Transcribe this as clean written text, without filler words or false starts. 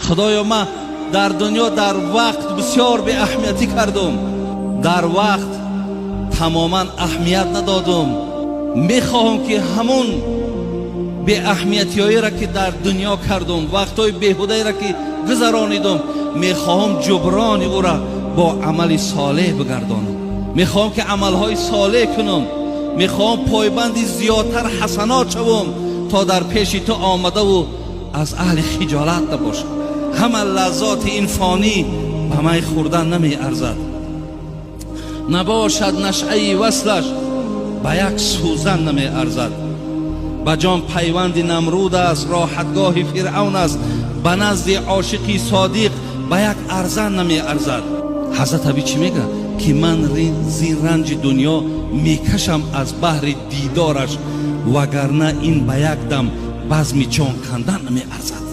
Худоё, ман дар дунё дар вақт бисёр беаҳамиятӣ кардум, дар вақт тамоман аҳамият надодум. Мехоҳам, ки ҳамун беаҳамиятиҳоеро, ки дар дунё кардум, вақтҳои беҳудаеро, ки гузаронидум, мехоҳам ҷуброни ӯро бо амали солеҳ бигардонам. Мехоҳам, ки амалҳои солеҳ кунам. Мехоҳам пойбанди зиёдтар ҳасанот шавам, то дар пеши ту омадаву аз аҳли хиҷолат набошам. Ҳама лаззоти ин фонӣ ба май хӯрдан намеарзад, набошад нашъаи васлаш ба як сӯзан намеарзад. Ба ҷон пайванди Намруд аст, роҳатгоҳи Фиръавн аст, ба назди ошиқи содиқ ба як арзан намеарзад. Ҳазрат Аби чӣ мега? Ки ман зин ранҷи дунё мекашам аз баҳри дидораш, вагарна ин ба як дам базми ҷон кандан намеарзад.